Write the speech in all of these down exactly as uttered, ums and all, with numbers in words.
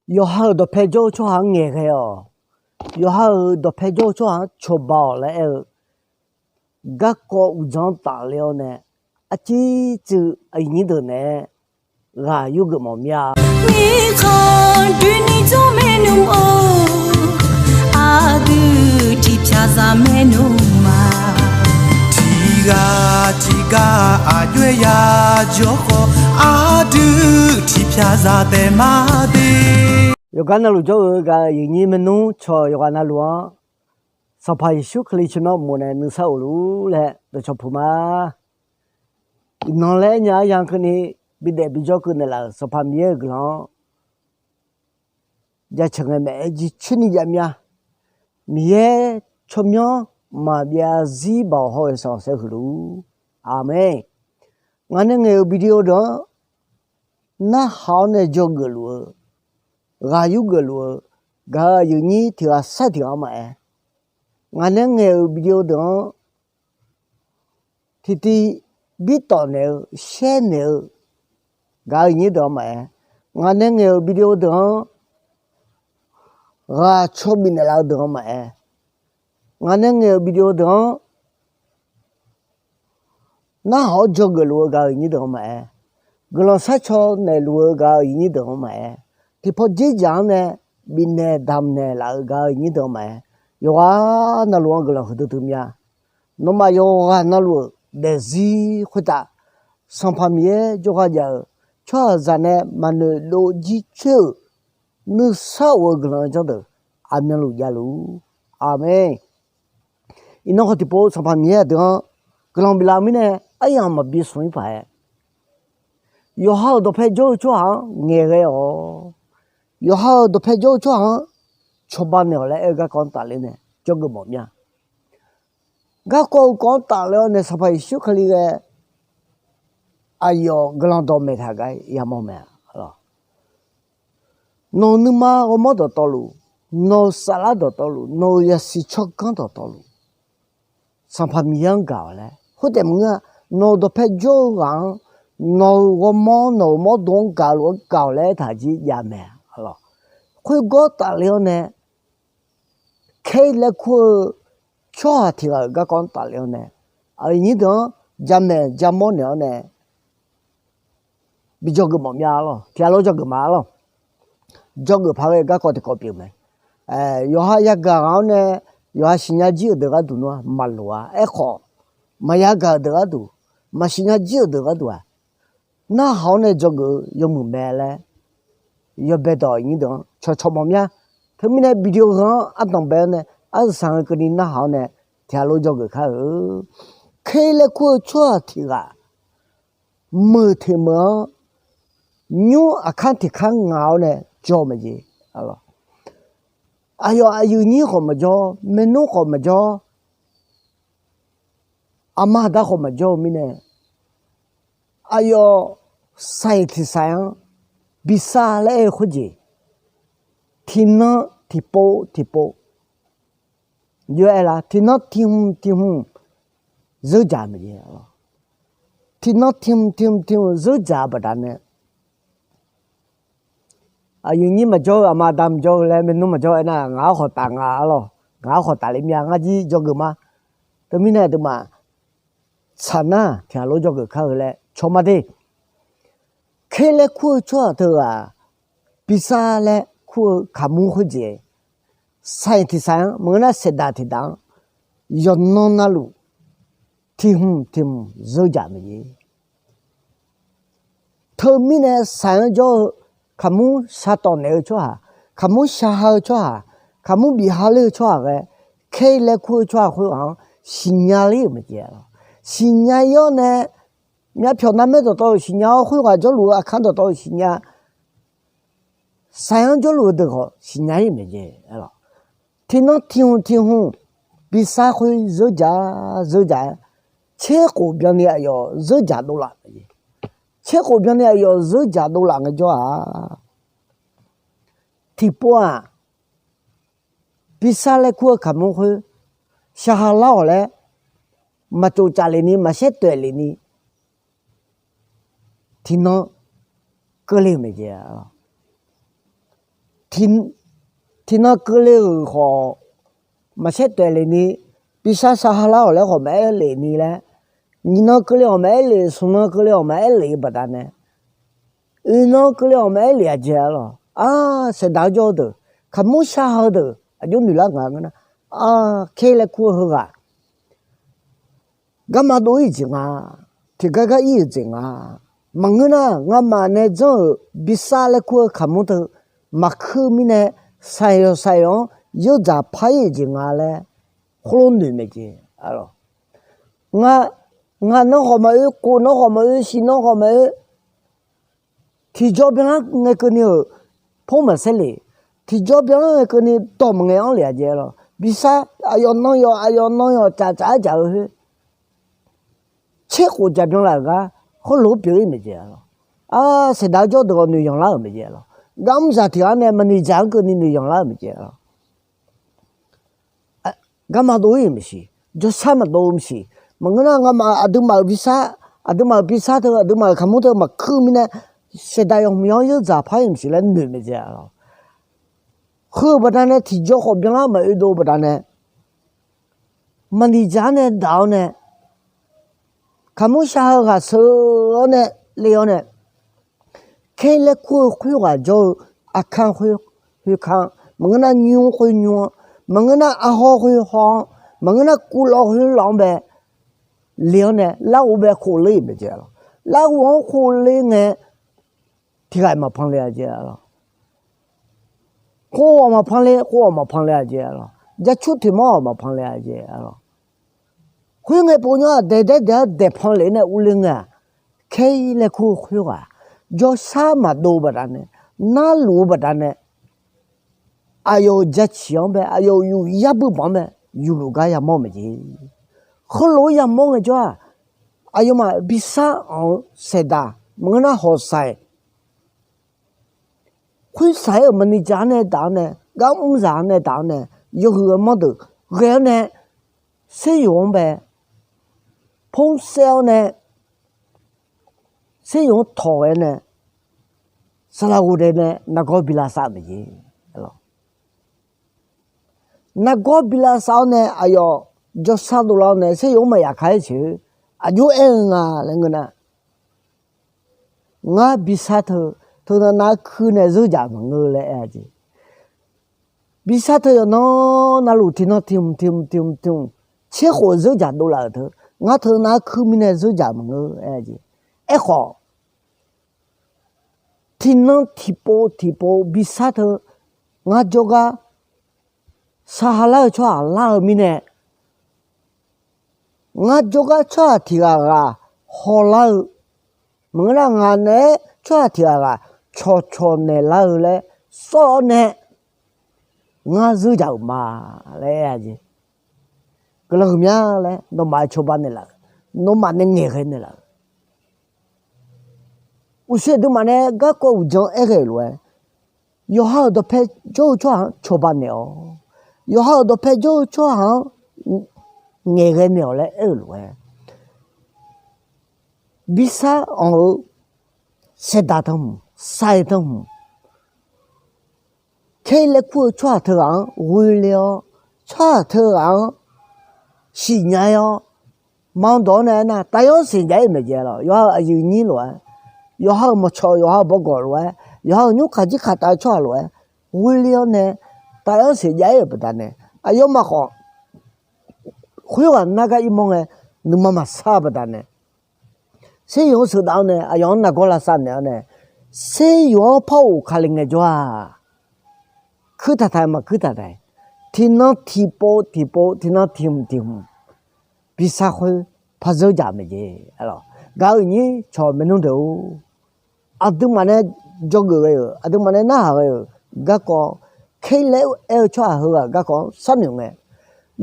Yawqha-euq dawqpae jawr-eu tsawrhaq-anr ngaeqghae-awq. Yawqha-euq dawqpae jawr-eu tsawrhaq-anr cawba-awq laer aer-eu garkawv uqdzan-anr tafler-awr nae, arciv tsuif aqyuif nyir deuq naeq-aer ghaq yurgeuf mawf mir-a. Mirkhanq doeni jawr maernmr-or, aqdui tiqpyaq zaq maernmr ma. Tiqghaq tiqghaq aqjox-aer ya jawr khawf, aqdui tiqpyaq zaq taef ma de. Yawqgar navluf jawr-eu gaq-euq aqyuif nyir maernmr cawq yawqghaq navluf-anr, Sanqpaq Yeqsur Kali tsawrmyanr uqmov nae nuisar of luf-ur laer dawqcawq puq ma. Iqnan laer aernya-anr ya keuvni bidaef bijawr keuv naeqlaf-euq Sanqpaq Miqyaer-euq guiqlanq-anr jaceuq ngae maeq-aer jircoer ni jav mya. Miqyaer tsawrmyanr maqbyav zarzir baoq haw-eu sanqsaer huiq luf-ur. Aqmeq. Ngaq nae ngaeq-euq video deuq-anr narhaq-awr nae dzawgeuf luf-eu, ghaq yurgeuf luf-eu gaq-euq aqyuif nyir tiq ghaq sar tiq ghaq-anr maqaer, ngaq nae ngaeq-euq video deuq-anr tiqtiv birtawf naeq-eu shaer naeq-eu gaq-euq aqyuif nyir deuq-anr maqaer, ngaq nae ngaeq-euq video deuq-anr ghaq caw bifnaeq laf-eu deuq-anr maqaer, ngaq nae ngaeq-euq video deuq-anr narhaq-awr dzawgeuf luf-eu gaq-euq aqyuif nyir deuq-anr maqaer, guiqlanq sharcaw naeqluf-eu gaq-euq aqyuif nyir deuq-anr maqaer, tiqpaw dzerdzaq-anr nae bifnaeq damqnaeq laf-eu gaq-euq aqyuif nyir deuq-anr maqaer, yawqghaq navluf-anr guiqlanq huiqdui dui mya. Nawmaf yawqghaq navluf-euq daefzir khoertav Sanqpaq Miqyaer jawrgar jav-euq tsawrhaqzaq nae maqnoeq dov jircoer-euq nuisar of-eu guiqlanq-eu janr deuq aqmyanluf javluf-ur. Aqmeq. Iqnan khawf tiqpov Sanqpaq Miqyaer aqdui-anr guiqlanq biflaf-eu mirnae aryamq maqbi smq-ir paq-aer, yawqha-euq dawqpae jawr-eu tsawrhaq-anr ngaeqghae-awq. Yawqha-euq dawqpae jawr-eu tsawrhaq-anr cawba naeq-awq laer aer-eu garkawv-anr tafler nae dzawgeuf mawf mya. Garkawv-eu kawv-anr tafler-awr nae Sanqpaq Yeqsur Kali ghae aqyawf guiqlanq dawqmaeq taq gar yamawr mae-a. Nawq-euq nuima ghawrmawr dawqtawvluf, nawq-euq saflar dawqtawvluf, nawq-euq yasiq tsawrganr dawqtawvluf, Sanqpaq Miqyaer-anr gaq-awq laer khoertaef maqngeur-a. Nawq-euq dawqpae jawr-eu ghaq-anr, nawq-euq ghawrmawr, nawq-euq mawrdo-anr gaqluf-anr gaq-awq laer aertaq jir javmae. Khoergawr tafler-awr nae, Kaer laer kur-eu tsawrhaq tiq ghaq-euq garkawv-anr tafler-awr nae, aqyuif nyir deuq-anr jamaeq jamawr naeq-awr nae bi dzawgeuf mawf mya lawq. Tiq ghaq lof dzawgeuf ma lawq. Dzawgeuf paq ghae garkawv tiqkawv pyeuf mae. Yawqha yagaq ghaq-awr nae yawqha siqnya jir-euq deuq gharduq nmr-a maqloq-a. Aerkhawf, maqya gaq-euq deuq gharduq, maqsiqnya jir-euq deuq gharduq-aq, narhaq-awr nae dzawgeuf-eu yawmuiq mae laer yawbae dawq nyir deuq-anr cawqcawq mawf mya. Teumirnae video heu-anr ardanq bae-awr nae arsaq saq-eu keuvni narhaq-awr nae tiq ghaq lof dzawgeuf kar-eu. Kaer laer kur-eu tsawrhaq tiq ghaq meuq teq meuq-anr nymr aqkar tiq kar ngaq-awr nae jawr mae jeq. Aqyawf aqyuif nyir khawf maqjawr, maernmr khawf maqjawr, aqma aqda khawf maqjawr-eu mirnae, aqyawf saiq tiq saiq-anr bisar laer aer-eu khoerjeq, tiqnan tiqpov tiqpov, yawr aer lar, tiqnan tiq hmq tiq hmq zeur dzaq mae jeq. Tiqnan tiq hmq tiq hmq tiq hmq zeur dzaq-eu baqdanae, aqyuif nyir maqjawr-eu, aqma aqda maqjawr-eu laer, maernmr maqjawr-eu aernar, ngaq-anr khawf taf nga arlawq. Ngaq-anr khawf tafle mya, ngar jir dzawgeuf ma. Teumirnae aqduimaf tsaq nar tiq ghaq lof dzawgeuf kar-eu laer cawq ma de. Kaer laer kur-eu tsawrhaq teughaq, bisar laer kur-eu kaqmur khoerjeq, saiq tiq saiq-anr maqngeur nar saeqdaq tiqdaq-anr yawqnan navluf tiq hmq tiq hmq zeur dzaq mae jeq. Teumirnae saiq-anr jawr-eu kaqmur sha tawq naeq-eu tsawrhaq, kaqmur sha ha-eu tsawrhaq, kaqmur bif ha ler-eu tsawrhaq ghae, Kaer laer kur-eu tsawrhaq khoerghaq-anr siqnya ler-euq mae jeq. Siqnya-ir-awr nae myavpyawq narmaer dawqtawv-euq siqnya-awr, khoerghaq jawrluf-eu aqkar dawqtawv-euq siqnya, saiq-anr jawrluf-eu deuq khawf siqnya-ir mae jeq. Tiqnan tiq hmq tiq hmq bisar khoer zeur dzaq zeur dzaq-aer, tserkhof byanni aqyawf zeur dzaq dovlaf mae jeq. Tserkhof byanni aqyawf zeur dzaq dovlaf ngaejawr-aq, tiqpov-aq, bisar laer kur-eu kaqmur khoer shaqha lar-awq laer maqtsov tsaf lef ni, maqsaer toeq lef ni, tiqnan keuvle-euq mae jeq. tiqnan keuvle-euq khawf maqsaer taef lef ni, birsar sar ha lar-awq laer khawf maqaer lef ni laer, nyiqnan keuvle-awq maqaer lef, smqnan keuvle-awq maqaer lef-eu baqdanae, oeqnan keuvle-awq maqaer lef-a jeq-a lawq. Ar, saeqdaq-anr jawr-eu deuq, kaqmur shar ha-eu deuq aqjox noeq lar nga ngeur nar, kher laer kur-eu heughaq garma dov-ir-euq jeq nga, tiqgar gar ir-euq jeq nga. Maqngeur nar, ngamaf nae janr-euq birsar laer kur-eu kaqmur teu maqkuir mirnae, saiq yawq saiq yawq-anr yeur dzaq par-ir-euq jeq nga laer khoerlof noeq maeq jeq-a lawq. Ngaq, ngaq nan khawf maqoe, kof nan khawf maqoe, siq nan khawf maqoe, tiqjawr byanlar ngae keuvni-euq por maqsaer lef, tiqjawr byanlar ngae keuvni dawq maqngae anr lef-a jeq-a lawq. Birsar aqyawf nan yawf, aqyawf nan yawf, tsaf tsaf-aer dzaq-eu khoer tserkhof jaqbyan laf-euq gar khoerlof-aer pyeuf-ir maeq jeq-a lawq. Ar, saeqdaq-anr jawr deuq-awq noeq yanq lar-euq maeq jeq-a lawq. Garmr zaq tiq ghaq nae maqniq dzaq-anr keuvni noeq yanq lar-euq maeq jeq-a lawq. Garma dov-ir-euq maeqshi, jawrshar maqdov-eu maeqshi. Maqngeur nar, ngamaf aqduimaf-euq birsar, aqduimaf-euq birsar teu, aqduimaf-euq kaqmur teu maqkuir mirnae, saeqdaq yawqhmq yawq-anr yeur dzaq par-ir-euq maeqshi laer noeq maeq jeq-a lawq. Heu-euq baqdanae tiqjawr khawf byanlar maqoe dov-eu baqdanae, maqniq dzaq-anr nae daq-awr nae, kaqmur shar ha-eu ghaq sheu-awr nae le-awr nae, kher laer kur-eu khoerghaq jawr-eu, arkanr khoer, khoerkanr, maqngeur nar nymr khoer nymr-anr, maqngeur nar arhawr khoer hawr-anr, maqngeur nar kuvlawv khoer lawv-anr bae le-awr nae larghov bae khofler-euq maeq jeq-a lawq. Larghov-anr khofler ngae, tiqghaq maqpan le-a jeq-a lawq. Khov-awq maqpan le, khov-awq maqpan le-a jeq-a lawq. Jarcur tiq mawr-awq maqpan le-a jeq-a lawq. Khoerngae povnymr-aq daeq daer daeq-anr daeq pan lef nae urler ngae-aq, kher laer kur-eu khoerghaq jawrshar maqdov-eu baqdanae, narluf-eu baqdanae, aqyawf-euq jacir-anr bae, aqyawf-euq yuf yar bui banq-anr bae, yufluf gar yamawr maeq jeq. Heulof-aer yamawr ngaejawr-aq, aqyawfmaf birsar anq-eu saeqdaq maqngeur nar hawq saiq, khoer saiq-aer-euq maqniq dzaq-anr nae daq-awr nae, garmr zaq-anr nae daq-awr nae, yawhuiq-eu manr deuq ghae-awr nae, seryoq-anr bae, por saer-awr nae, seryoq-anr tawq ghae-awr nae, saqlaq ghofdaef nae nargawr bi lavsav-eu maeq jeq-a lawq. Nargawr bi lavsav-awr nae aqyawf jawrshar dovlar-awr nae seryoq-anr maqyaf ka-aer siq-eu, aqjox aer-eu nga laer ngeur nar, ngar birsar teu, teunav nav-aer kuir nae zeur dzaq maqngeur laer aer-a jeq. Birsar teu yawqnan navluf tiqnan tiq hmq tiq hmq tiq hmq tiq hmq tserkhof zeur dzaq dovlaf-euq teu, ngar teunav-aer kuir mirnae zeur dzaq maqngeur aer-a jeq. Aerkhawf, tiqnan tiqpov tiqpov birsar teu ngar jawrgar sar ha lar-eu tsawrhaq lar-eu mirnae, ngar jawrgar tsawrhaq tiq ghaq ghaq hawlar-eu, maqngeur nar ngaq naeq-aer tsawrhaq tiq ghaq ghaq cawqcawq naeqlar-eu laer sawr-awr nae, ngar zeur dzaq-euq ma laer aer-a jeq. Guiqlanq huiqmya laer nawmaf-aer cawba naeqlaf-euq, nawmaf nae ngaeqghae naeqlaf-euq, uqshoe aqduimaf nae garkawv uqdzan aer ghae-euq lof-aer, yawqha-euq dawqpae jawr-eu tsawrhaq-anr cawba naeq-awq. Yawqha-euq dawqpae jawr-eu tsawrhaq-anr ngaeqghae naeq-awq laer aer-euq lof-aer, birsar anq-eu saeqdaq tanqhmq, saiq tanqhmq, kher laer kur-eu tsawrhaq teughaq-anr ghoe le-awr, tsawrhaq teughaq-anr siqnya-awr, maqanr dawq-awr nae aernar, taf-anr siqnya-ir maeq jeq-a lawq. Yawqha-euq aqyuif nyir lof-aer, yawqha-euq mawqcawq, yawqha-euq bawgawq lof-aer, yawqha-euq nymrkaq jirkaq taf-eu tsawrhaq lof-aer ghoe le-awr nae, taf-anr siqnya-ir-euq baqdanae, aqyawfmaf khawf khoerghaq nargar irmawr ngae, nuima maqsar-eu baqdanae, seryoq-anr sheuqdaf-awr nae aqyawf-anr nargawr lavsav naeq-awr nae, seryoq-anr par of kali ngaejawr-aq, kuirtaq taq-aer maqkuir taq taq-aer, tiqnan tiqpov tiqpov, tiqnan tiq hmq tiq hmq, birsar khoer par zeur dzaq maeq jeq-a lawq. Gaq-euq nyir cawq maernmr deuq-or, aqduimaf nae dzawgeuf ghae-euq, aqduimaf nae narhaq ghae-euq garkawv, kher laer aer-eu tsawrhaq heughaq garkawv-anr sharnoeq ngae,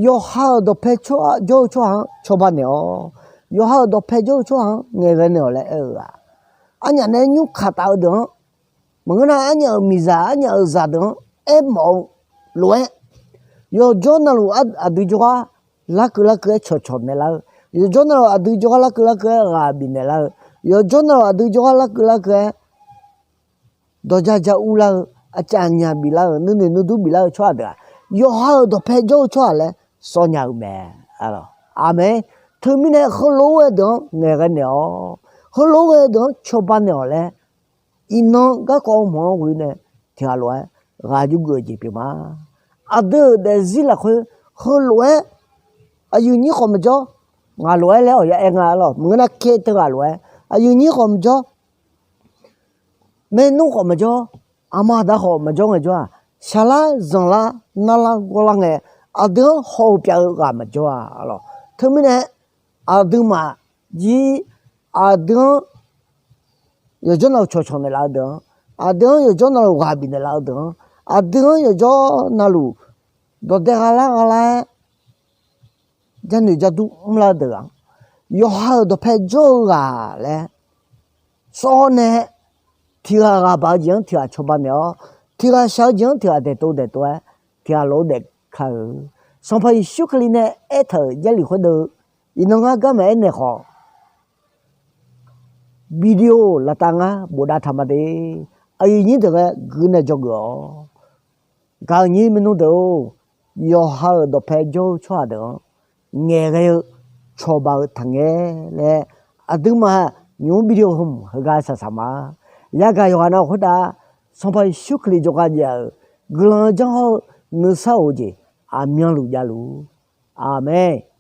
yawqha-euq dawqpae jawr-eu tsawrhaq-anr cawba naeq-awq. Yawqha-euq dawqpae jawr-eu tsawrhaq-anr ngaeqghae naeq-awq laer aer-eu-aq, arnyaf nae nymrkaq taf-eu deuq-anr, maqngeur nar arnyaf-euq miqzaq, arnyaf-euq zaqdeuq-anr aermawf-eu lof-aer, yawqjawr navluf aqdui jawrgar larkeuv larkeuv-aer cawqcawq naeqlar-eu, yawqjawr navluf aqdui jawrgar larkeuv larkeuv-aer ghaq bifnaeq lar-eu, yawqjawr navluf aqdui jawrgar larkeuv larkeuv-aer dawqja ja urlar-eu, aqcaf aqnyaf biflar-euq nuinoeq nuidur biflar-eu tsawrhaq deuq-aq, yawqha-euq dawqpae jawr-eu tsawrhaq laer sawv nya-eu mae. Aqmeq. Teumirnae heulof-aer ghae-eu deuq-anr ngaeqghae naeq-awq. Heulof-aer ghae-eu deuq-anr cawba naeq-awq laer, iqnan garkawv hmq-anr ghoe nae tiq ghaq lof-aer ghaq jawrgeuf-eu jeq pyeuf ma. Aqdui-euq daefzir lafkhoer heulof-aer aqyuif nyir khawf maqjawr, ngaq lof-aer laer awq ya aer nga lawq. Maqngeur nar, kaer teughaq lof-aer aqyuif nyir khawf maqjawr, maernmr khawf maqjawr, aqma aqda khawf maqjawr ngaejawr-aq, shaqlar zanqlar narlar gawrlar ngae, aqdui-anr haw-eu pyav-eu ghaq maqjawr-a lawq. Teumirnae aqduimaf jir aqdui-anr yawqjawr navluf cawqcawq naeqlaf-eu deuq-anr, aqdui-anr yawqjawr navluf ghaq bifnaeq laf-eu deuq-anr, aqdui-anr yawqjawr navluf dawqdae gha lar gha lar-aer jarnoeq jardur mrlar-eu deuq-anr, yawqha-euq dawqpae jawr-eu ghaq laer sawr nae, tiq ghaq ghaq baq-eu jeq-anr tiq ghaq cawba naeq-awr, tiq ghaq shaq-eu jeq-anr tiq ghaq daeqtov daeqtov-aer tiq ghaq lof-aer daef ka-eu, Sanqpaq Yeqsur Kali nae aertaq-euq Jarlif khoerdeuq iqnan ngar garma aernaeq khawf, video laftav ngar bofdav taq ma de. Aqyuif nyir deuq ghae guiqlanq dzawgeuf-awq. Gaq-euq nyir maernmr deuq-or, yawqha-euq dawqpae jawr-eu tsawrhaq deuq-anr ngaeqghae-eu cawba-eu taqngae laer, aqduimaf nymq-mr video hmq heugar saqsaq ma. Yagaq yawqghaq navluf khoertav Sanqpaq Yeqsur Kali jawrgar jav-euq guiqlanq janr hawr-eu nuisar of-eu jeq aqmyanluf javluf. Aqmeq.